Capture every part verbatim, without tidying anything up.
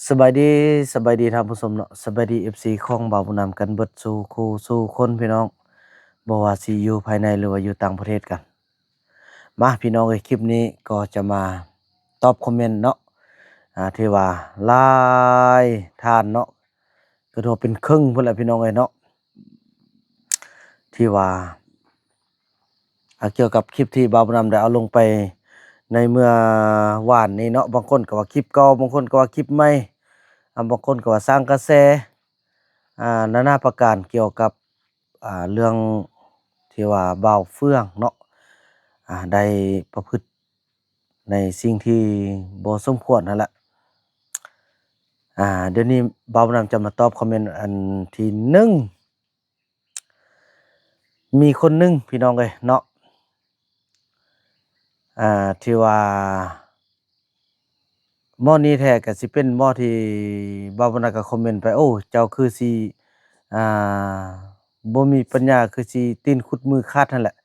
สบายดี สบายดีท่านผู้ชมเนาะ สบายดี เอฟซี ของบ่าวบุญนำกันเบิดสู่คู่สู่คนพี่น้อง บ่ว่าสิอยู่ภายในหรือว่าอยู่ต่างประเทศกัน มาพี่น้องเอ้ย คลิปนี้ก็จะมาตอบคอมเมนต์เนาะ อ่า ที่ว่าหลายท่านเนาะ ก็ถือว่าเป็นครึ่งพุ้นแหละพี่น้องเอ้ยเนาะ ที่ว่า อ่า เกี่ยวกับคลิปที่บ่าวบุญนำได้เอาลงไปในเมื่อวานนี้เนาะ บางคนก็ว่าคลิปเก่า บางคนก็ว่าคลิปใหม่ อ่า บางคนก็ว่าสร้างกระแส อ่า นานาประการเกี่ยวกับ อ่า เรื่องที่ว่าบ่าวเฟื่องเนาะ อ่า ได้ประพฤติในสิ่งที่บ่สมควรนั่นแหละ อ่า เดี๋ยวนี้บ่าวบุญนำจะมาตอบคอมเมนต์อันที่หนึ่ง มีคนหนึ่งพี่น้องเอ้ยเนาะ อ่า ที่ว่าหม้อนี้แท้ก็สิเป็นหม้อที่บ่าวบุญนำก็คอมเมนต์ไป โอ้ เจ้าคือสิ อ่า บ่มีปัญญา คือสิตีนคุดมือขาดนั่นแหละ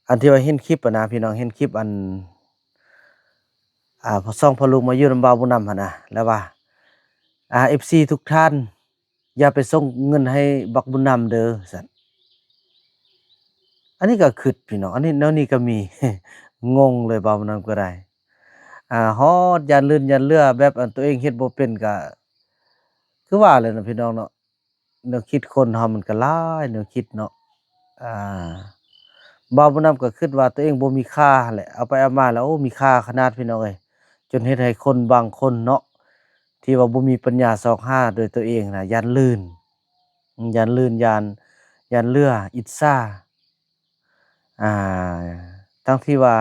อันที่ว่าเห็นคลิปอะนะพี่น้อง เห็นคลิปอัน อ่า พอส่องพอลูกมาอยู่นำบ่าวบุญนำหั่นนะ แล้วว่า อ่า เอฟซี ทุกท่าน อย่าไปส่งเงินให้บักบุญนำเด้อ ซั่น อันนี้ก็คิดพี่น้อง อันนี้แนวนี้ก็มี งงเลยบ่าวบุญนำก็ได้ อ่า ฮอดย่านลื่นย่านเรือ แบบอันตัวเองเฮ็ดบ่เป็นก็ คือว่าแหละเนาะพี่น้องเนาะ แนวคิดคนเฮามันก็หลายแนวคิดเนาะ อ่า บ่าวบุญนำก็คิดว่าตัวเองบ่มีค่าแหละ เอาไปเอามาแล้ว โอ้ มีค่าขนาดพี่น้องเอ้ย จนเฮ็ดให้คนบางคนเนาะ ที่ว่าบ่มีปัญญาซอกหาโดยตัวเองนะ ย่านลื่น ย่านลื่น ย่าน ย่านเรือ อิจฉา อ่า ทั้งที่ว่า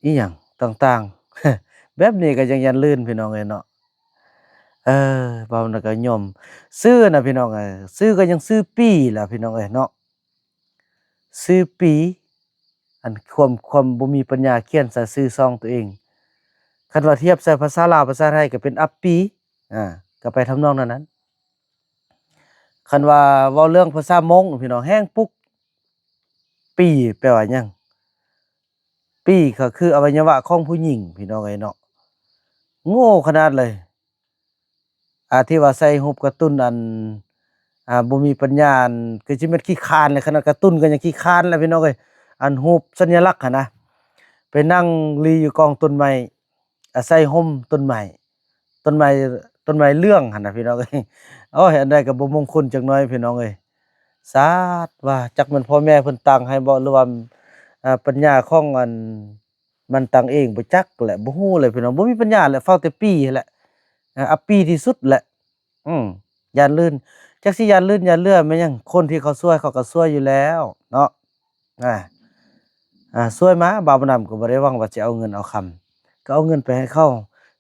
อีหยังต่างๆ แบบนี้ก็ยังย่านลื่นพี่น้องเอ้ยเนาะ เออ บ่าวบุญนำก็ยอม ชื่อนะพี่น้องเอ้ย ชื่อก็ยังชื่อปี้ล่ะพี่น้องเอ้ยเนาะ ชื่อปี้ อันความ ความบ่มีปัญญาเขียนใส่ชื่อช่องตัวเอง คันว่าเทียบใส่ภาษาลาวภาษาไทยก็เป็นอัปปี้ อ่า ก็ไปทำนองนั้นนั้น คันว่าเว้าเรื่องภาษามงพี่น้อง แฮงปุ๊ก ปี้แปลว่าหยัง ปี้ก็คืออวัยวะของผู้หญิงพี่น้องเอ้ยเนาะ โง่ขนาดเลย อ่า ที่ว่าใส่รูปการ์ตูนอัน อ่า บ่มีปัญญา อัน คือสิแม่นขี้คร้านเลย ขนาดการ์ตูนก็ยังขี้คร้านแล้วพี่น้องเอ้ย อันรูปสัญลักษณ์หั่นนะ ไปนั่งลีอยู่กองต้นไม้ อาศัยร่มต้นไม้ ต้นไม้ ต้นไม้เหลืองหั่นนะพี่น้องเอ้ย โอ้ย อันใดก็บ่มงคลจักหน่อยพี่น้องเอ้ย สาดว่าจักแม่นพ่อแม่เพิ่นตั้งให้บ่ หรือว่า อ่า ปัญญาของอัน มันตั้งเองบ่จักแหละ บ่ฮู้เลยพี่น้อง บ่มีปัญญาแหละ เฝ้าแต่ปี้แหละ อ่า อัปปี้ที่สุดแหละ อืม ย่านลื่น จักสิย่านลื่นย่านเรือแม่นหยัง คนที่เขาซวยเขาก็ซวยอยู่แล้วเนาะ อ่า อ่า ซวยมา บ่าวบุญนำก็บ่ได้หวังว่าสิเอาเงินเอาคำ ก็เอาเงินไปให้เขา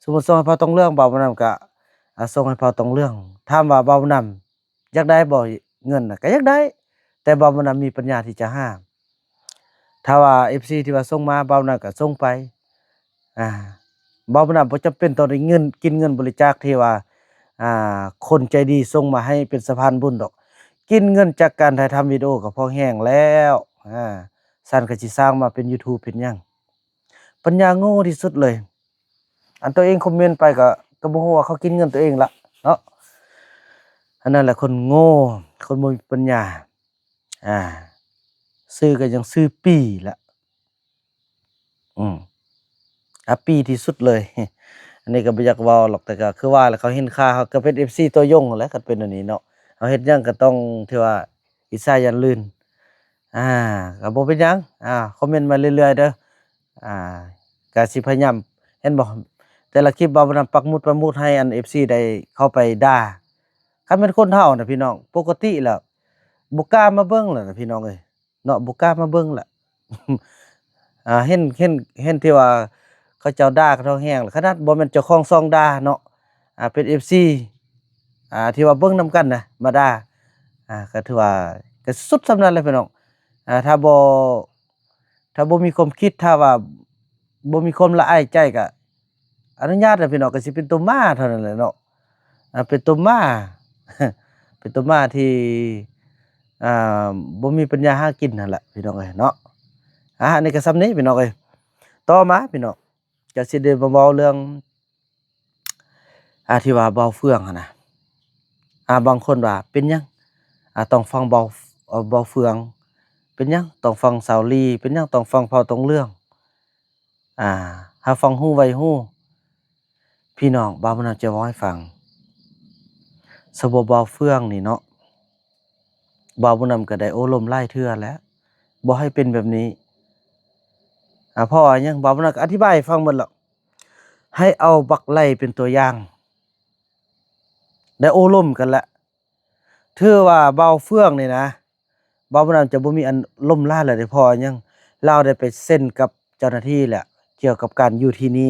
สมมุติส่งให้เผ่าตองเรื่อง บ่าวบุญนำก็ อ่า ส่งให้เผ่าตองเรื่อง ถามว่าบ่าวบุญนำ อยากได้บ่เงินน่ะ ก็อยากได้ แต่บ่าวบุญนำมีปัญญาที่จะหา ถ้าว่าเอฟซีที่ว่าส่งมา บ่าวบุญนำก็ส่งไป อ่า บ่าวบุญนำบ่จำเป็นต้องได้เงิน กินเงินบริจาคที่ว่า อ่า คนใจดีส่งมาให้เป็นสะพานบุญดอก กินเงินจากการถ่ายทำวิดีโอก็พอแฮงแล้ว อ่า ซั้นก็สิสร้างมาเป็นยูทูบเป็นหยัง ปัญญาโง่ที่สุดเลย อันตัวเองคอมเมนต์ไปก็ ก็บ่ฮู้ว่าเขากินเงินตัวเองละเนาะ อันนั้นแหละคนโง่ คนบ่มีปัญญา อ่า ชื่อก็ยังชื่อปี้ละ อืม อัปปี้ที่สุดเลย อันนี้ก็บ่อยากเว้าหรอก แต่ก็คือว่าแหละ เขาเห็นค่า เขาก็เป็นเอฟซีตัวยงแหละ คันเป็นอันนี้เนาะ เขาเฮ็ดหยังก็ต้องที่ว่า อิจฉาย่านลื่น อ่า ก็บ่เป็นหยัง อ่า คอมเมนต์มาเรื่อยๆเด้อ อ่า ก็สิพยายาม เห็นบ่ แต่ละคลิปบ่าวนำปักหมุด ปักหมุดให้อันเอฟซีได้เข้าไปด่า คันเป็นคนเฮานะพี่น้อง ปกติแล้ว บ่กล้ามาเบิ่งแล้วนะพี่น้องเอ้ย เนาะ บ่กล้ามาเบิ่งละ อ่า เห็น เห็น เห็นที่ว่าเขาเจ้าด่ากันท้องแฮง ขนาดบ่แม่นเจ้าของช่องด่าเนาะ อ่า เป็นเอฟซี อ่า ที่ว่าเบิ่งนำกันนะ มาด่า อ่า ก็ถือว่า ก็สุดส่ำนั้นแหละพี่น้อง อ่า ถ้าบ่ ถ้าบ่มีความคิด ถ้าว่าบ่มีความละอายใจก็ อนุญาตให้พี่น้อง ก็สิเป็นตัวหมาเท่านั้นแหละเนาะ อ่า เป็นตัวหมา เป็นตัวหมาที่ อ่า บ่มีปัญญาหากินนั่นแหละพี่น้องเอ้ยเนาะ อ่า อันนี้ก็ส่ำนี้พี่น้องเอ้ย ต่อมาพี่น้อง ก็สิได้มาเว้าเรื่อง เ อ่า ที่ว่าบ่าวเฟืองหั้นนะ อ่า บางคนว่าเป็นหยัง อ่า ต้องฟังบ่าว เอ่อ บ่าวเฟือง เป็นหยังต้องฟังสาวลี เป็นหยังต้องฟังเผ่าตองเรือง อ่า หาฟังฮู้ไว้ฮู้ พี่น้อง บ่าวบุญนำจะเว้าให้ฟัง สำหรับบ่าวเฟืองนี่เนาะ บ่าวบุญนำก็ได้โอ้ล้มหลายเทื่อแล้ว บ่ให้เป็นแบบนี้ อ่า เพราะว่าหยัง บ่าวบุญนำก็อธิบายให้ฟังหมดแล้ว ให้เอาบักไล่เป็นตัวอย่าง ได้โอ้ล้มกันแล้ว ถือว่าบ่าวเฟืองนี่นะ บ่าวบุญนำจะบ่มีอันล้มหลายแล้วเด้ เพราะว่าหยัง ลาวได้ไปเซ็นกับเจ้าหน้าที่แล้ว เกี่ยวกับการอยู่ที่นี่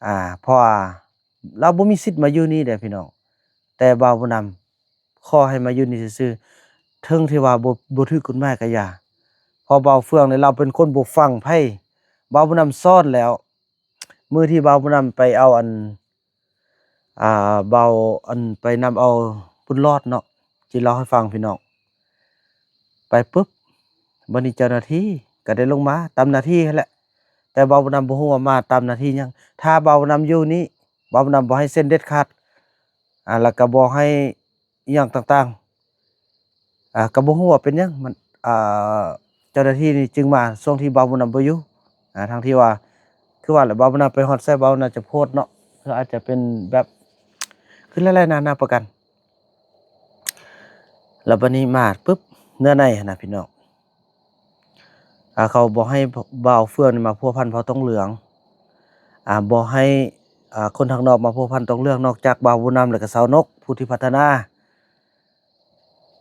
อ่า เพราะว่าลาวบ่มีสิทธิ์มาอยู่นี่เด้พี่น้อง แต่บ่าวบุญนำขอให้มาอยู่นี่ซื่อๆ ถึงที่ว่าบ่ บ่ถืกกฎหมายก็อย่า เพราะบ่าวเฟืองนี่ลาวเป็นคนบ่ฟังไผ บ่าวบุญนำสอนแล้ว มื้อที่บ่าวบุญนำไปเอาอัน อ่า บ่าวอันไปนำเอาบุญรอดเนาะ สิเล่าให้ฟังพี่น้อง ไปปุ๊บ บัดนี้เจ้าหน้าที่ก็ได้ลงมาตามหน้าที่หั้นแหละ แต่บ่าวบุญนำบ่ฮู้ว่ามาตามหน้าที่หยัง ถ้าบ่าวบุญนำอยู่นี่ บ่าวบุญนำบ่ให้เซ็นเด็ดขาด อ่า แล้วก็บ่ให้อิหยังต่างๆ อ่า ก็บ่ฮู้ว่าเป็นหยัง มัน อ่า เจ้าหน้าที่นี่จึงมาช่วงที่บ่าวบุญนำบ่อยู่ อ่า ทั้งที่ว่า คือว่าแหละ บ่าวบุญนำไปฮอดไส บ่าวบุญนำจะโพสต์เนาะ คืออาจจะเป็นแบบ คือหลายๆ นานาประการ แล้วบัดนี้มาปุ๊บ เนื้อในหั้นนะพี่น้อง อ่า เขาบ่ให้บ่าวเฟืองนี่มาพัวพันเผ่าตองเรือง อ่า บ่ให้ อ่า คนทางนอกมาพัวพันตองเรือง นอกจากบ่าวบุญนำแล้วก็สาวนก ผู้ที่พัฒนา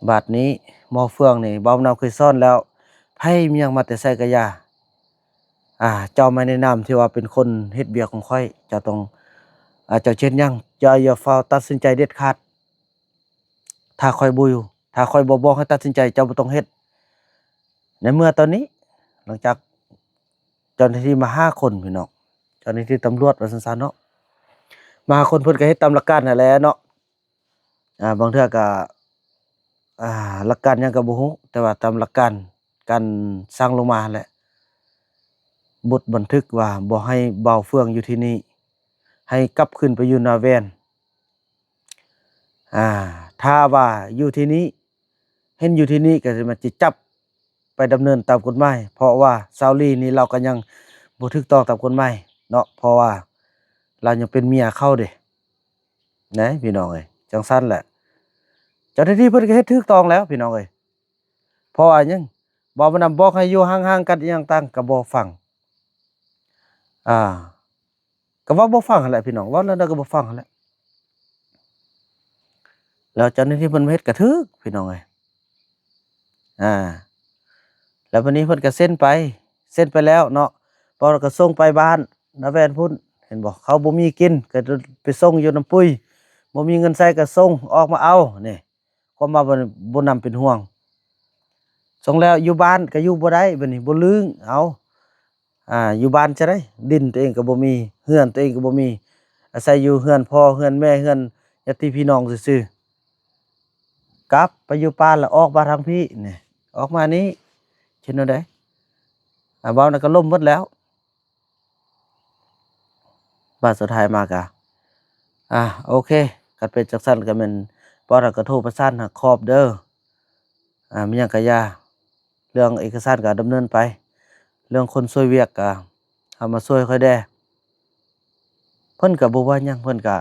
บัดนี้บ่าวเฟืองนี่ บ่าวบุญนำเคยสอนแล้ว ไผมีหยังมาแต่ไสก็อย่า อ่า เจ้ามาในนามที่ว่าเป็นคนเฮ็ดเวียกของข้อย เจ้าต้อง อ่า เจ้าสิเฮ็ดหยัง อย่า อย่าฟ้าวตัดสินใจเด็ดขาด ถ้าข้อยบ่อยู่ ถ้าข้อยบ่บอกให้ตัดสินใจ เจ้าบ่ต้องเฮ็ด ในเมื่อตอนนี้ หลังจากเจ้าหน้าที่มาห้าคนพี่น้อง เจ้าหน้าที่ตำรวจว่าซั่นซะเนาะ มาห้าคน เพิ่นก็เฮ็ดตามหลักการหั้นแหละเนาะ อ่า บางเทื่อก็ อ่า หลักการหยังก็บ่ฮู้ แต่ว่าตามหลักการการสั่งลงมาหั้นแหละ บทบันทึกว่าบ่ให้บ่าวเฟืองอยู่ที่นี่ ให้กลับคืนไปอยู่นาแวน อ่า ถ้าว่าอยู่ที่นี่ เห็นอยู่ที่นี่ก็สิมาจิจับไปดำเนินตามกฎหมาย เพราะว่าสาวลีนี่ลาวก็ยังบ่ถูกต้องตามกฎหมายเนาะ เพราะว่าลาวยังเป็นเมียเขาเด้ นะพี่น้องเอ้ย จังซั่นแหละ เจ้าหน้าที่เพิ่นก็เฮ็ดถูกต้องแล้วพี่น้องเอ้ย เพราะว่าหยัง บ่าวบุญนำบอกให้อยู่ห่างๆ กันอิหยังต่างก็บ่ฟัง อ่า ก็ว่าบ่ฟังหั้นแหละพี่น้อง เว้าแนวใดก็บ่ฟังหั้นแหละ แล้วเจ้าหน้าที่เพิ่นมาเฮ็ดก็ถูกพี่น้องเอ้ย อ่า แล้วบัดนี้เพิ่นก็เซ็นไป เซ็นไปแล้วเนาะ บ่าวก็ส่งไปบ้านนาแวนพุ้น เห็นบ่ เขาบ่มีกินก็ไปส่งอยู่นำปุ้ย บ่มีเงินใช้ก็ส่งออกมาเอา นี่ ความว่าบ่ บ่นำเป็นห่วง ส่งแล้วอยู่บ้านก็อยู่บ่ได้ บัดนี้บ่ลึง เอา อ่า อยู่บ้านจะได้ ดินตัวเองก็บ่มี เฮือนตัวเองก็บ่มี อาศัยอยู่เฮือนพ่อ เฮือนแม่ เฮือนญาติพี่น้องซื่อๆ กลับไปอยู่ป่าแล้วออกมาทางพี้ นี่ ออกมานี้ เฮ็ดแนวใด อ่า เว้านั่นก็ล้มหมดแล้ว บาดสุดท้ายมาก็ อ่า โอเค คันเป็นจังซั่นก็แม่น บ่าวก็โทรประสานหาครอบเด้อ อ่า มีหยังก็อย่า เรื่องเอกสารก็ดำเนินไป เรื่องคนช่วยเวียกก็เอามาช่วยข้อยแด่ เพิ่นก็บ่ว่าหยัง เพิ่นก็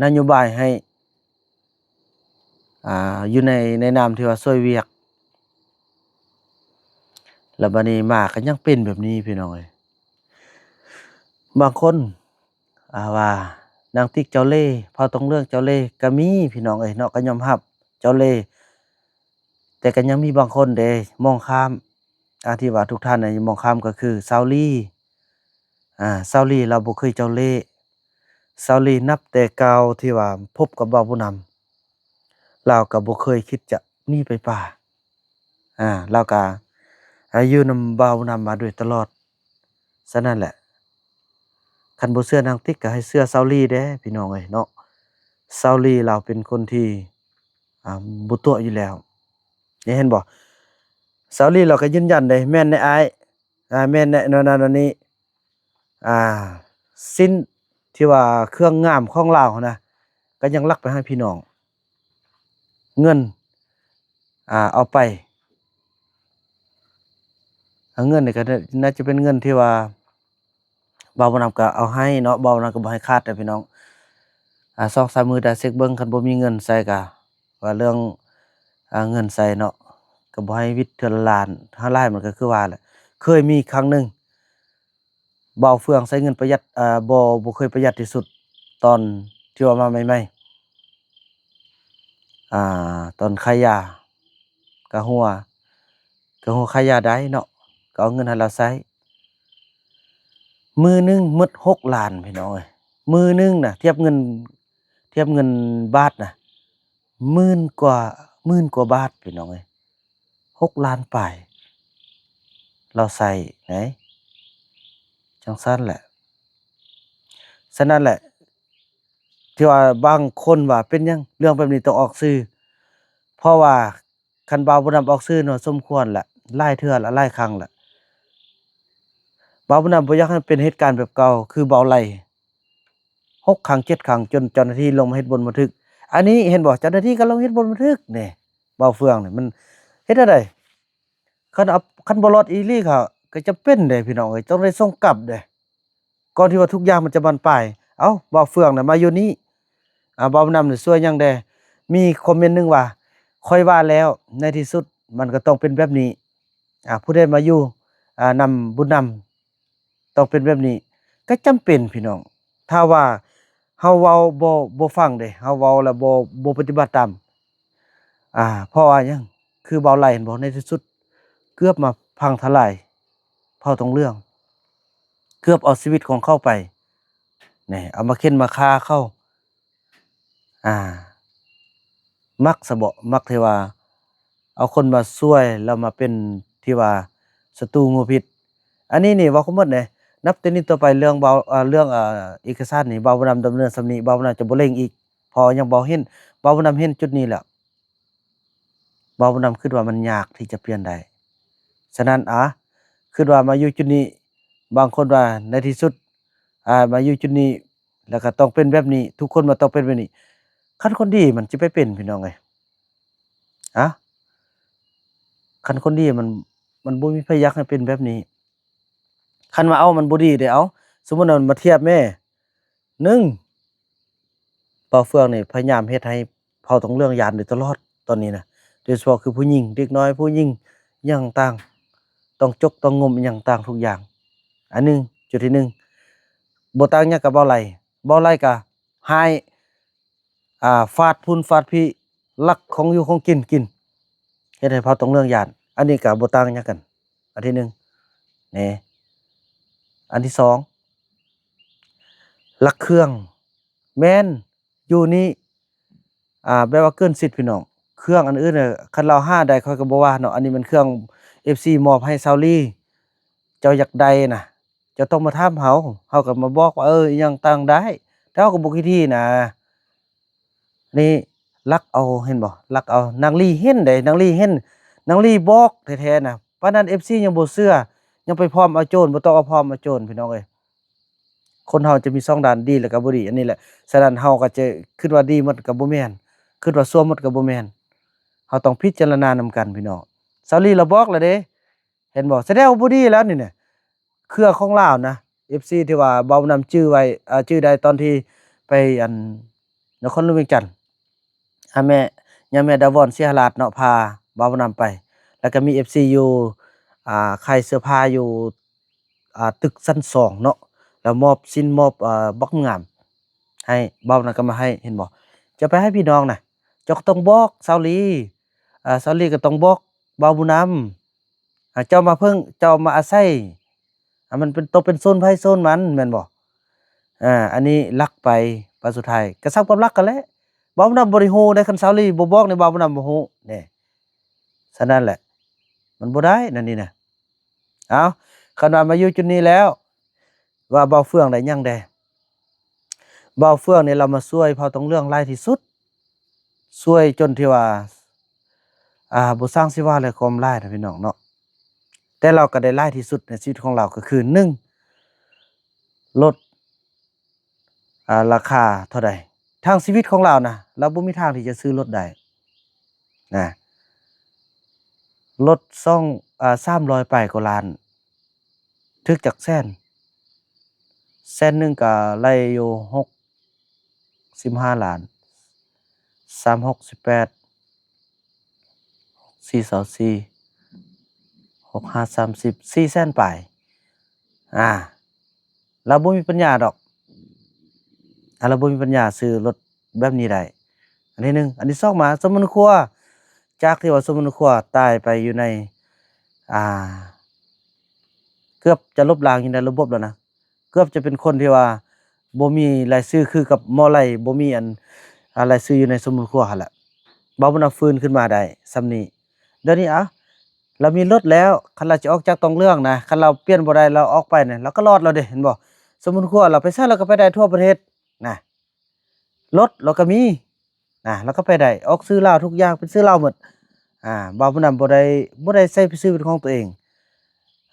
นโยบายให้ อ่า อยู่ใน ในนามที่ว่าช่วยเวียก แล้วบัดนี้มาก็ยังเป็นแบบนี้พี่น้องเอ้ย บางคน อ่า ว่านางติ๊กเจ้าเล่ห์ เผ่าตองเรืองเจ้าเล่ห์ ก็มีพี่น้องเอ้ยเนาะ ก็ยอมรับเจ้าเล่ห์ แต่ก็ยังมีบางคนเด้มองข้าม อ่า ที่ว่าทุกท่านน่ะมองข้ามก็คือสาวลี อ่า สาวลีลาวบ่เคยเจ้าเล่ห์ สาวลีนับแต่เก่าที่ว่าพบกับบ่าวบุญนำ ลาวก็บ่เคยคิดจะหนีไปป่า อ่า ลาวก็ อ่า อยู่นำบ่าวบุญนำมาโดยตลอด ฉะนั้นแหละ คันบ่เชื่อนางติ๊กก็ให้เชื่อสาวลีแด่พี่น้องเอ้ยเนาะ สาวลีลาวเป็นคนที่ อ่า บ่ตั๋วอยู่แล้ว นี่เห็นบ่ สาวลีลาวก็ยืนยันเด้ แม่นแน่อ้าย อ่า แม่นแน่แนวนั้นแนวนี้ อ่า สิ่งที่ว่าเครื่องงามของลาวหั้นนะ ก็ยังลักไปให้พี่น้อง เงิน อ่า เอาไป อ่า เงินนี่ก็น่าจะเป็นเงินที่ว่าบ่าวบุญนำก็เอาให้เนาะ บ่าวบุญนำก็บ่ให้ขาดเด้อพี่น้อง อ่า สองสามมื้อได้เช็คเบิ่ง คันบ่มีเงินใส่ก็ว่าเรื่อง อ่า เงินใส่เนาะ ก็บ่ให้วิดเทื่อละล้าน ห้าล้าน มันก็คือว่าแหละ เคยมีครั้งหนึ่ง บ่าวเฟืองใช้เงินประหยัด อ่า บ่ บ่เคยประหยัดที่สุด ตอนที่ว่ามาใหม่ๆ อ่า ตอนขายยา กะหัว กะหัวขายยาได้เนาะ ก็เอาเงินให้ลาวใช้ มื้อหนึ่งหมดหกล้านพี่น้องเอ้ย มื้อหนึ่งน่ะ เทียบเงิน เทียบเงินบาทน่ะ หมื่นกว่า หมื่นกว่าบาทพี่น้องเอ้ย หกล้านปลาย ลาวใช้ได๋ จั่งซั้นแหละ ฉะนั้นแหละ ที่ว่าบางคนว่าเป็นหยังเรื่องแบบนี้ต้องออกสื่อ เพราะว่าคันบ่าวบุญนำออกสื่อเนาะ สมควรแหละ หลายเทื่อละ หลายครั้งละ บ่าวบุญนำบ่อยากให้เป็นเหตุการณ์แบบเก่า คือบ่าวไล่ หกครั้ง เจ็ดครั้ง จนเจ้าหน้าที่ลงมาเฮ็ดบทบันทึก อันนี้เห็นบ่ เจ้าหน้าที่ก็ลงเฮ็ดบทบันทึกนี่ บ่าวเฟืองนี่มันเฮ็ดแนวใด คันเอา คันบ่รอดอีหลีก็ ก็จะเป็นเด้พี่น้องเอ้ย ต้องได้ส่งกลับเด้ ก่อนที่ว่าทุกอย่างมันจะบานปลาย เอ้า บ่าวเฟืองน่ะมาอยู่นี่ อ่า บ่าวบุญนำนี่ช่วยหยังแด่ มีคอมเมนต์หนึ่งว่า ข้อยว่าแล้ว ในที่สุดมันก็ต้องเป็นแบบนี้ อ่า ผู้ใดมาอยู่ อ่า นำบุญนำ ต้องเป็นแบบนี้ ก็จำเป็นพี่น้อง ถ้าว่าเฮาเว้าบ่ บ่ฟังเด้ เฮาเว้าแล้วบ่ บ่ปฏิบัติตาม อ่า เพราะว่าหยัง คือบ่าวไล่เห็นบ่ ในที่สุด เกือบมาพังทลายเผ่าทองเหลือง เกือบเอาชีวิตของเขาไป นี่ เอามาเค้นมาฆ่าเขา อ่า มักซะบ่ มักที่ว่า เอาคนมาช่วยแล้วมาเป็นที่ว่าศัตรูงูพิษ อันนี้นี่เว้าก็หมดเด้ นับแต่นี้ต่อไปเรื่องบ่าว เอ่อ เรื่อง เอ่อ เอกสารนี่ บ่าวบุญนำดำเนินส่ำนี้ บ่าวบุญนำจะบ่เร่งอีก เพราะยังบ่เห็น บ่าวบุญนำเห็นจุดนี้แล้ว บ่าวบุญนำคิดว่ามันยากที่จะเปลี่ยนได้ ฉะนั้น อ่า คิดว่ามาอยู่จุดนี้ บางคนว่าในที่สุด อ่า มาอยู่จุดนี้ แล้วก็ต้องเป็นแบบนี้ ทุกคนมาต้องเป็นแบบนี้ คันคนดีมันสิไปเป็น พี่น้องเอ้ย อะ คันคนดีมัน มันบ่มีไผอยากให้เป็นแบบนี้ คันว่า เอ้า มันบ่ดีเด้ เอ้า สมมุติว่ามาเทียบแม่ หนึ่ง บ่าวเฟืองนี่พยายามเฮ็ดให้เผ่าทองเหลืองย้านโดยตลอดตอนนี้นะ โดยเฉพาะคือผู้หญิง เด็กน้อยผู้หญิง อิหยังต่าง ต้องจกต้องงมอิหยังต่างทุกอย่าง อันหนึ่ง จุดที่หนึ่ง บ่ต่างหยังกับบ่าวไล่ บ่าวไล่ก็หาย อ่า ฟาดพุ้นฟาดพี้ ลักของอยู่ของกินกิน เฮ็ดให้เผ่าทองเหลืองย้าน อันนี้ก็บ่ต่างหยังกัน อันที่หนึ่ง นี่ อันที่สอง ลักเครื่อง แม่น อยู่นี่ อ่า แบบว่าเกินสิทธิ์พี่น้อง เครื่องอันอื่นน่ะ คันลาวหาได้ข้อยก็บ่ว่าเนาะ อันนี้มันเครื่อง เอฟซี มอบให้สาวลี เจ้าอยากได้นะ เจ้าต้องมาถามเฮา เฮาก็มาบอกว่า เออ อิหยังต่างได้ แต่เฮาก็บ่ขี้ถี่นะ นี่ลักเอา เห็นบ่ ลักเอา นางลีเห็นเด้ นางลีเห็น นางลีบอกแท้ๆนะ ปานนั้น เอฟซี ยังบ่เชื่อ ยังไปพร้อมเอาโจร บ่ต้องเอาพร้อมเอาโจร พี่น้องเอ้ย คนเฮาจะมีสองด้าน ดีแล้วก็บ่ดี อันนี้แหละ ฉะนั้นเฮาก็จะคิดว่าดีหมดก็บ่แม่น คิดว่าชั่วหมดก็บ่แม่น เฮาต้องพิจารณานำกันพี่น้อง สาวลีลาวบอกแล้วเด้ เห็นบ่ แสดงว่าบ่ดีแล้วนี่นะ เครือของลาวนะ เอฟซี ที่ว่าบ่าวนำจื่อไว้ อ่า จื่อได้ตอนที่ไปอันนครหลวงเวียงจันทน์ อ่า แม่ ย่าแม่ดาวอน ศรีหราชเนาะ พาบ่าวนำไป แล้วก็มี เอฟซี อยู่ อ่า ขายเสื้อผ้าอยู่ อ่า ตึกชั้นสองเนาะ แล้วมอบสิ่งมอบ อ่า บักงาม ให้บ่าวนำก็มาให้ เห็นบ่ จะไปให้พี่น้องนะ เจ้าก็ต้องบอกสาวลี อ่า สาวลีก็ต้องบอกบ่าวบุญนำ อ่า เจ้ามาเพิ่ง เจ้ามาอาศัย อ่า มันเป็น ต้องเป็นโซนไผโซนมัน แม่นบ่ อ่า อันนี้ลักไป บัดสุดท้ายก็ซ้ำกับลักกันแหละ บ่าวนำบ่ได้ฮู้ได้ คันสาวลีบ่บอกนี่ บ่าวนำบ่ฮู้ นี่ ฉะนั้นแหละ มันบ่ได้นั่นนี่นะ เอา คันว่ามาอยู่จุดนี้แล้ว ว่าบ่าวเฟืองได้หยังแด่ บ่าวเฟืองนี่ลาวมาช่วยเผ่าทองเหลืองหลายที่สุด ช่วยจนที่ว่า อ่า บ่สร้างสิว่าเลยความหลายนะพี่น้องเนาะ แต่ลาวก็ได้หลายที่สุดในชีวิตของลาวก็คือ หนึ่ง ลด อ่า ราคาเท่าใด ทางชีวิตของลาวนะ ลาวบ่มีทางที่จะซื้อรถได้นะ รถสอง อ่า สามร้อยปลายกว่าล้าน ถึกจักแสน แสนหนึ่งก็ไล่อยู่หกสิบห้าล้าน สามหกสิบแปด สี่สองสี่ หกห้าสามสิบ สี่แสนปลาย อ่า ลาวบ่มีปัญญาดอก อ่า ลาวบ่มีปัญญาซื้อรถแบบนี้ได้ อันที่หนึ่ง อันที่สองมา สมมุติครัว จากที่ว่าสมมุติครัวตายไปอยู่ใน อ่า เกือบจะลบล้างอยู่ในระบบแล้วนะ เกือบจะเป็นคนที่ว่าบ่มีรายชื่อคือกับหมอไล่ บ่มีอัน อ่า รายชื่ออยู่ในสมุดครัวหั่นแหละ บ่าวบุญนำฟื้นขึ้นมาได้ส่ำนี้ เดี๋ยวนี้ อ่ะ ลาวมีรถแล้ว คันลาวจะออกจากตองเรื่องนะ คันลาวเปลี่ยนบ่ได้ ลาวออกไปเนี่ย ลาวก็รอดแล้วเด้ เห็นบ่ สมุดครัวลาวไปไสลาวก็ไปได้ทั่วประเทศนะ รถลาวก็มีนะ ลาวก็ไปได้ ออกชื่อลาวทุกอย่าง เป็นชื่อลาวหมด อ่า บ่าวบุญนำบ่ได้ บ่ได้ใช้ชื่อเป็นของตัวเอง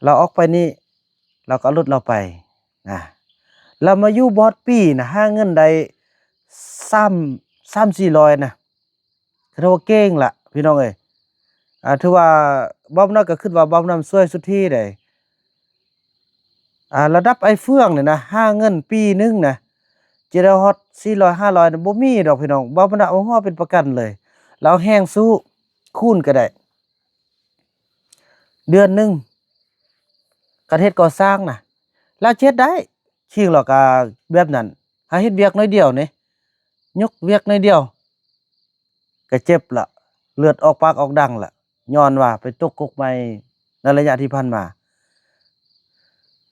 ลาวออกไปนี่ ลาวก็เอารถลาวไปนะ ลาวมาอยู่บ่ฮอดปีนะ หาเงินได้สาม สามสี่ร้อยนะ ก็ถือว่าเก่งละพี่น้องเอ้ย อ่า ถือว่าบ่าวบุญนำก็คิดว่าบ่าวบุญนำช่วยสุดที่เด้ อ่า ระดับอ้ายเฟื่องนี่นะ หาเงินปีหนึ่งนะ จะได้ฮอดสี่ร้อยห้าร้อยนะ บ่มีดอกพี่น้อง บ่าวบุญนำเอาหัวเป็นประกันเลย ลาวแฮงสู้ คูณก็ได้ เดือนหนึ่ง คันเฮ็ดก่อสร้างนะ ลาวเฮ็ดได้ คิงหรอก อ่า แบบนั้น หาเฮ็ดเวียกน้อยเดียวนี่ ยกเวียกน้อยเดียว ก็เจ็บละ เลือดออกปากออกดังละ ย้อนว่าไปตกกกใหม่ในระยะที่ผ่านมา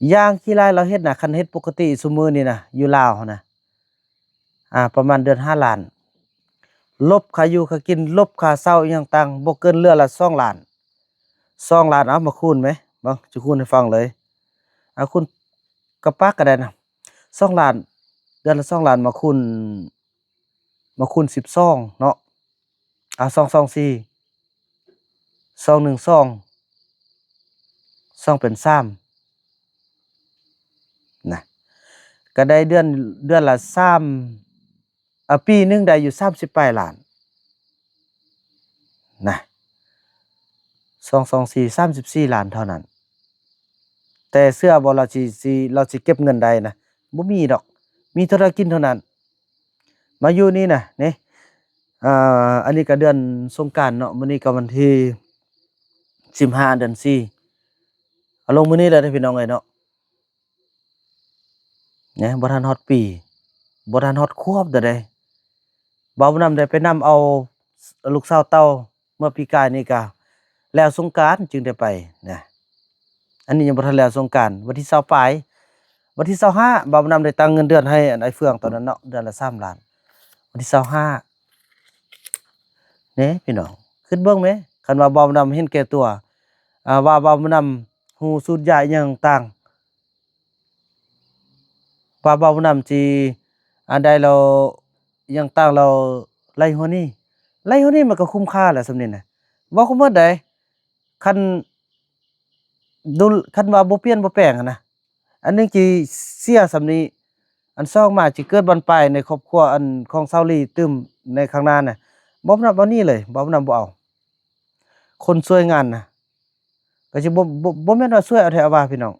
อย่างขี้ร้ายลาวเฮ็ดนะ คันเฮ็ดปกติซุมื้อนี่นะ อยู่ลาวหั้นนะ อ่า ประมาณเดือนห้าล้าน ลบค่าอยู่ค่ากิน ลบค่าเช่าอิหยังต่าง บ่เกินเรือนละสองล้าน สองล้าน เอามาคูณไหม เบิ่ง จะคูณให้ฟังเลย เอาคูณกับปากก็ได้นะ สองล้าน เดือนละสองล้าน มาคูณ มาคูณสิบสองเนาะ อ่า สองสองสี่ สองหนึ่งสอง สองเป็นสาม นะ ก็ได้เดือน เดือนละสาม อ่า ปีหนึ่งได้อยู่สามสิบปลายล้าน นะ สองสองสี่ สามสิบสี่ล้านเท่านั้น แต่เชื่อบ่ ลาวสิ สิ ลาวสิเก็บเงินได้นะ บ่มีดอก มีเท่าใดกินเท่านั้น มาอยู่นี่นะ นี่ อ่า อันนี้ก็เดือนสงกรานต์เนาะ มื้อนี้ก็วันที่สิบห้า เดือนสี่ เอาลงมื้อนี้แล้วเด้อพี่น้องเอ้ยเนาะ เนี่ย บ่ทันฮอดปี บ่ทันฮอดขวบเด้อเด้ บ่าวนำได้ไปนำเอาลูกสาวเต้าเมื่อปีกายนี่กะ แล้วสงกรานต์จึงได้ไปนะ อันนี้ยังบ่ทันแล้วสงกรานต์ วันที่ซาวปลาย วันที่ซาวห้า บ่าวนำได้ตั้งเงินเดือนให้อันไอ้เฟืองตอนนั้นเนาะ เดือนละสามล้าน วันที่ซาวห้า เนี่ยพี่น้อง คิดเบิ่งแหม คันว่าบ่าวนำเห็นแก่ตัว อ่า ว่าบ่าวนำฮู้สูตรยาอิหยังต่าง ว่าบ่าวนำสิ อันใดแล้วยังต่างแล้ว ไล่หัวนี้ ไล่หัวนี้มันก็คุ้มค่าแหละส่ำนี้นะ เว้าก็หมดได้ คันดู คันว่าบ่เปลี่ยนบ่แปลงหั้นนะ อันหนึ่งสิเสียส่ำนี้ อันสองมาสิเกิดบั้นปลายในครอบครัวอันของสาวลีตื่มในข้างหน้าน่ะ บ่าวนำเอานี่เลย บ่าวนำบ่เอา คนช่วยงานนะ ก็สิบ่ บ่ บ่แม่นว่าช่วยเอาแท้เอาว่าพี่น้อง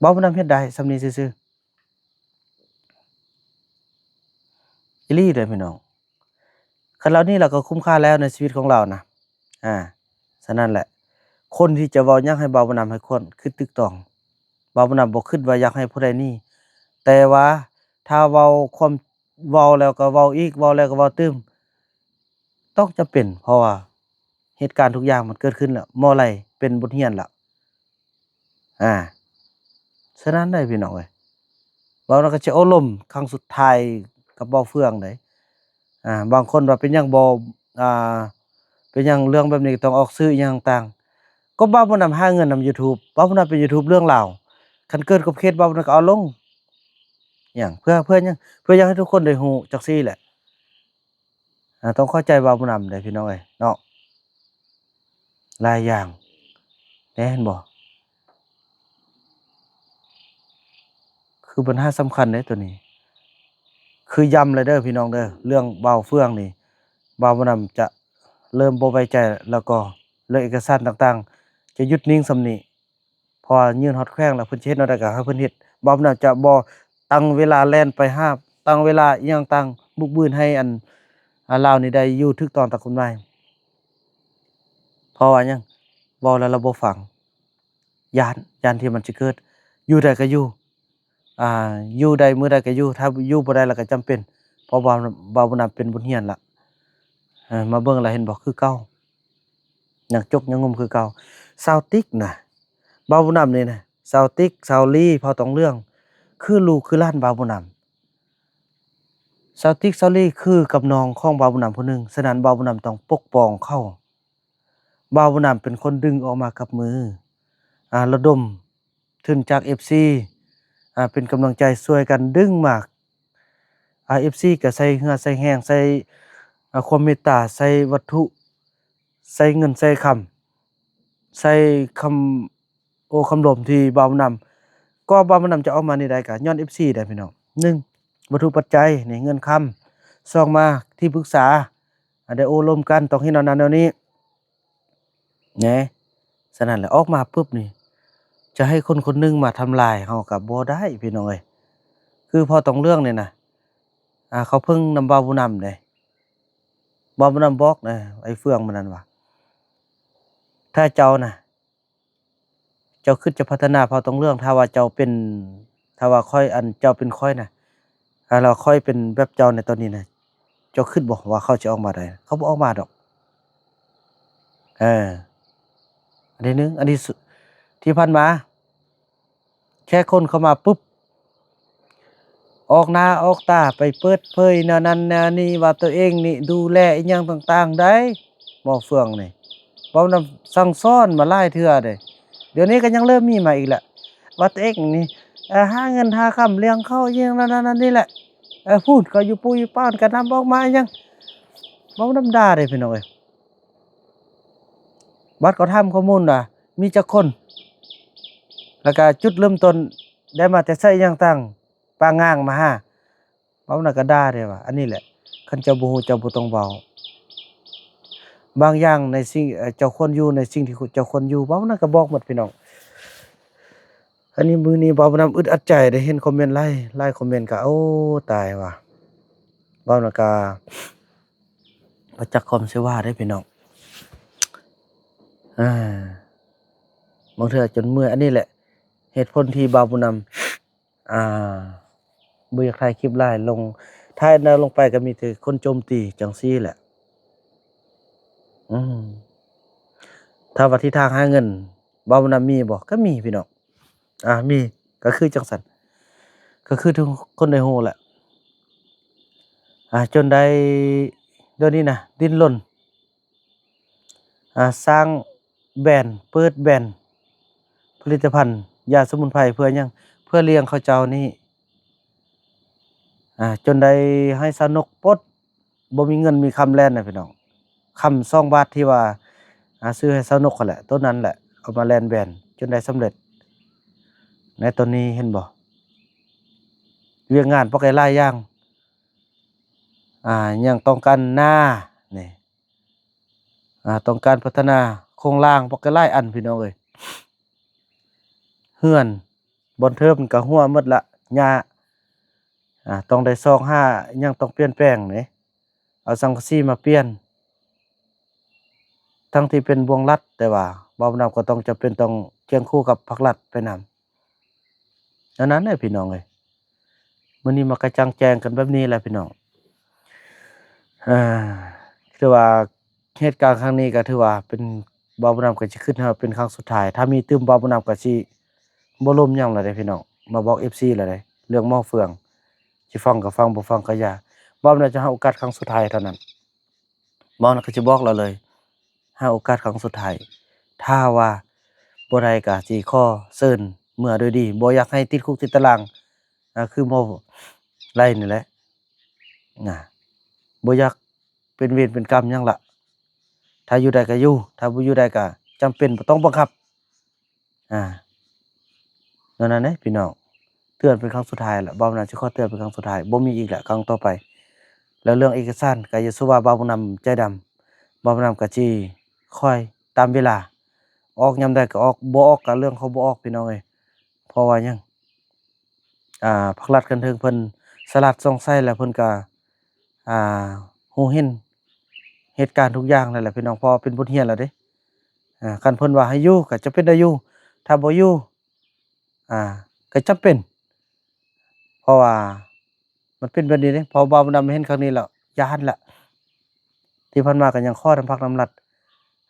บ่าวนำเฮ็ดได้ส่ำนี้ซื่อๆ อีหลีเด้อพี่น้อง คันเหล่านี้ลาวก็คุ้มค่าแล้วในชีวิตของลาวนะ อ่า ฉะนั้นแหละ คนที่จะเว้าหยังให้บ่าวนำให้ควรคิดตึกตอง บ่าวนำบ่คิดว่าอยากให้ผู้ใดหนี แต่ว่าถ้าเว้าความ เว้าแล้วก็เว้าอีก เว้าแล้วก็เว้าตื่ม ต้องจำเป็น เพราะว่าเหตุการณ์ทุกอย่างมันเกิดขึ้นแล้ว หมอไล่เป็นบทเรียนแล้ว อ่า ฉะนั้นได้พี่น้องเอ้ย บ่าวนำก็จะอบรมครั้งสุดท้ายกับบ่าวเฟืองได้ อ่า บางคนว่าเป็นหยังบ่ อ่า เป็นหยังเรื่องแบบนี้ต้องออกชื่ออิหยังต่าง ก็บ่าวนำหาเงินนำ YouTube บ่าวนำเป็น YouTube เรื่องราว คันเกิดขอบเขตบ่าวนำก็เอาลง หยัง เพื่อ เพื่อหยัง เพื่ออยากให้ทุกคนได้ฮู้จักซี่แหละ อ่า ต้องเข้าใจบ่าวนำเด้อพี่น้องเอ้ยเนาะ หลายอย่าง แน่นบ่ คือปัญหาสำคัญเด้ตัวนี้ คือย้ำเลยเด้อพี่น้องเด้อ เรื่องบ่าวเฟื่องนี่ บ่าวบุญนำจะเริ่มบ่ไว้ใจ แล้วก็เรื่องเอกสารต่างๆ จะหยุดนิ่งส่ำนี้ เพราะว่ายื่นฮอดแขวงแล้ว เพิ่นสิเฮ็ดแนวใดก็ให้เพิ่นเฮ็ด บ่าวบุญนำจะบ่ตั้งเวลาแล่นไปหา ตั้งเวลาอิหยังต่าง บุกบืนให้อัน อ่า ลาวนี่ได้อยู่ถูกต้องตามกฎหมาย เพราะว่าหยัง เว้าแล้วลาวบ่ฟัง ย้าน ย้านที่มันสิเกิด อยู่ได้ก็อยู่ อ่า อยู่ได้มื้อใดก็อยู่ ถ้าอยู่บ่ได้แล้วก็จำเป็น เพราะว่าบ่าวบุญนำเป็นบทเรียนละ เออ มาเบิ่งแล้วเห็นบ่ คือเก่า ยังจกยังงมคือเก่า สาวติ๊กนะ บ่าวบุญนำนี่นะ สาวติ๊ก สาวลี เผ่าตองเรือง คือลูกคือหลานบ่าวบุญนำ สาวติ๊ก สาวลี คือกับน้องของบ่าวบุญนำผู้หนึ่ง ฉะนั้นบ่าวบุญนำต้องปกป้องเขา บ่าวบุญนำเป็นคนดึงออกมากับมือ อ่า ระดมทุนจาก เอฟซี อ่า เป็นกำลังใจช่วยกันดึงมา อ่า เอฟซี ก็ใส่เหื่อใส่แฮง ใส่ อ่า ความเมตตา ใส่วัตถุ ใส่เงินใส่คำ ใส่คำโอ้คำลมที่บ่าวบุญนำ ก็บ่าวบุญนำจะออกมานี่ได้ก็ย้อน เอฟซี ได้พี่น้อง หนึ่ง วัตถุปัจจัย นี่เงินคำ สอง มาที่ปรึกษา อ่า ได้โอ้ลมกัน ต้องเฮ็ดแนวนั้นแนวนี้ แหน่ ฉะนั้นแหละออกมาปุ๊บนี่ จะให้คนคนหนึ่งมาทำลายเฮาก็บ่ได้พี่น้องเอ้ย คือเผ่าตองเรืองนี่นะ อ่า เขาเพิ่งนำบ่าวบุญนำเด้ บ่าวบุญนำบอกนะ ไอ้เฟื่องมันนั่นว่า ถ้าเจ้านะ เจ้าคิดจะพัฒนาเผ่าตองเรือง ถ้าว่าเจ้าเป็น ถ้าว่าข้อย อันเจ้าเป็นข้อยนะ อ่า แล้วข้อยเป็นแบบเจ้าในตอนนี้นะ เจ้าคิดบ่ว่าเขาสิออกมาได้ เขาบ่ออกมาดอก เออ อันที่หนึ่ง อันที่สุ ที่ผ่านมา แค่คนเข้ามาปุ๊บ ออกหน้าออกตาไปเปิดเผยแนวนั้นแนวนี้ ว่าตัวเองนี่ดูแลอิหยังต่างๆ ได้ บ่าวเฟื่องนี่ บ่าวนำสั่งสอนมาหลายเทื่อเด้ เดี๋ยวนี้ก็ยังเริ่มมีมาอีกละ ว่าตัวเองนี่ เอ่อ หาเงินหาคำเลี้ยงเขาอิหยังนั่นนั่นนี่แหละ เออ พูดเขาอยู่ปูอยู่ป้านก็นำออกมาอิหยัง บ่าวนำด่าเด้พี่น้องเอ้ย บัดเขาถามข้อมูลว่ามีจักคน แล้วก็จุดเริ่มต้นได้มาแต่ไสอิหยังต่าง ปางงางมาหา เว้านั่นก็ด่าได้ว่า อันนี้แหละ คันเจ้าบ่ฮู้เจ้าบ่ต้องเว้า บางอย่างในสิ่ง เอ่อ เจ้าควรอยู่ในสิ่งที่เจ้าควรอยู่ เว้านั่นก็บอกหมดพี่น้อง อันนี้มื้อนี้บ่าวนำอึดอัดใจได้เห็นคอมเมนต์หลาย หลายคอมเมนต์ก็ โอ้ ตายว่ะ เว้านั่นก็บ่จักคอมสิว่าได้พี่น้อง อ่า บางเทื่อจนเมื่อย อันนี้แหละ เหตุผลที่บ่าวบุญนำ อ่า บ่อยากถ่ายคลิปหลาย ลง ถ่ายแนวลงไปก็มีแต่คนโจมตีจังซี่แหละ อืม ถ้าว่าทิศทางหาเงิน บ่าวบุญนำมีบ่ ก็มีพี่น้อง อ่า มี ก็คือจังซั่น ก็คือทุกคนได้ฮู้แหละ อ่า จนได้ เดี๋ยวนี้นะ ดิ้นรน อ่า สร้างแบรนด์ เปิดแบรนด์ ผลิตภัณฑ์ ยาสมุนไพร เพื่อหยัง เพื่อเลี้ยงเขาเจ้านี่ อ่า จนได้ให้สาวนกปลด บ่มีเงินมีคำแล่นนะพี่น้อง คำสองบาทที่ว่า อ่า ซื้อให้สาวนกหั้นแหละ โตนั้นแหละ เอามาแล่นแบรนด์ จนได้สำเร็จ ในตอนนี้เห็นบ่ เวียกงานปกติหลายอย่าง อ่า ยังต้องการนา นี่ อ่า ต้องการพัฒนาโครงร่างปกติหลายอันพี่น้องเอ้ย เฮือน บ่อนเทิงมันก็หัวหมดละ หญ้า อ่า ต้องได้ซอกหา ยังต้องเปลี่ยนแปลงเด้ เอาสังกะสีมาเปลี่ยน ทั้งที่เป็นบ่วงรัฐ แต่ว่าบ่าวนำก็ต้องจำเป็นต้องเคียงคู่กับภาครัฐไปนำ อันนั้นแหละพี่น้องเอ้ย มื้อนี้มากระจ่างแจ้งกันแบบนี้แหละพี่น้อง อ่า ถือว่าเหตุการณ์ครั้งนี้ก็ถือว่าเป็น บ่าวบุญนำก็สิคิดว่าเป็นครั้งสุดท้าย ถ้ามีตื่มบ่าวบุญนำก็สิบ่ลมหยังแล้วเด้พี่น้อง มาบอก เอฟซี แล้วเด้ เรื่องหม้อเฟือง สิฟังก็ฟัง บ่ฟังก็อย่า บ่าวบุญนำจะให้โอกาสครั้งสุดท้ายเท่านั้น บ่าวบุญนำก็สิบอกแล้วเลย ให้โอกาสครั้งสุดท้าย ถ้าว่าบ่ได้ก็สิขอเชิญเมือโดยดี บ่อยากให้ติดคุกติดตาราง อ่า คือหม้อไร่นี่แหละ นะ บ่อยากเป็นเวรเป็นกรรมหยังละ ถ้าอยู่ได้ก็อยู่ ถ้าบ่อยู่ได้ก็จำเป็นบ่ต้องบังคับ อ่า นั่นน่ะเด้พี่น้อง เตือนเป็นครั้งสุดท้ายละ บ่าวบุญนำสิขอเตือนเป็นครั้งสุดท้าย บ่มีอีกละครั้งต่อไป แล้วเรื่องเอกสารก็อย่าสู้ว่าบ่าวบุญนำใจดำ บ่าวบุญนำก็สิคอยตามเวลา ออกยามใดก็ออก บ่ออกก็เรื่องของบ่ออกพี่น้องเอ้ย เพราะว่าหยัง อ่า ภาครัฐคันเทิงเพิ่นสลาดส่องใสแล้วเพิ่นก็ อ่า ฮู้เห็นเหตุการณ์ทุกอย่างแล้วแหละพี่น้อง เพราะว่าเป็นบทเรียนแล้วเด้ อ่า คันเพิ่นว่าให้อยู่ก็จะเป็นได้อยู่ ถ้าบ่อยู่ อ่า ก็จะเป็น เพราะว่ามันเป็นแบบนี้เด้ พอบ่าวบุญนำเห็นครั้งนี้แล้ว ย้านละ ที่ผ่านมาก็ยังขอนำพรรคนำรัฐ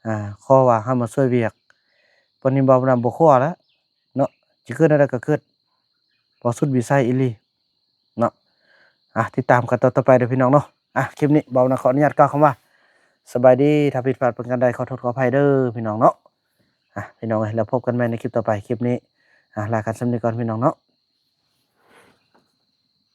อ่า ขอว่าให้มาช่วยเวียก บัดนี้บ่าวบุญนำบ่ขอแล้วเนาะ สิคิดแนวใดก็คิด เพราะสุดวิสัยอีหลีเนาะ อ่ะ ติดตามกันตอนต่อไปเด้อพี่น้องเนาะ อ่ะ คลิปนี้บ่าวบุญนำขออนุญาตกล่าวคำว่า สบายดี ถ้าผิดพลาดประการใดขอโทษขออภัยเด้อพี่น้องเนาะ อ่ะ พี่น้องเอ้ย แล้วพบกันใหม่ในคลิปต่อไป คลิปนี้ อ่ะ ลากันส่ำนี้ก่อนพี่น้องเนาะ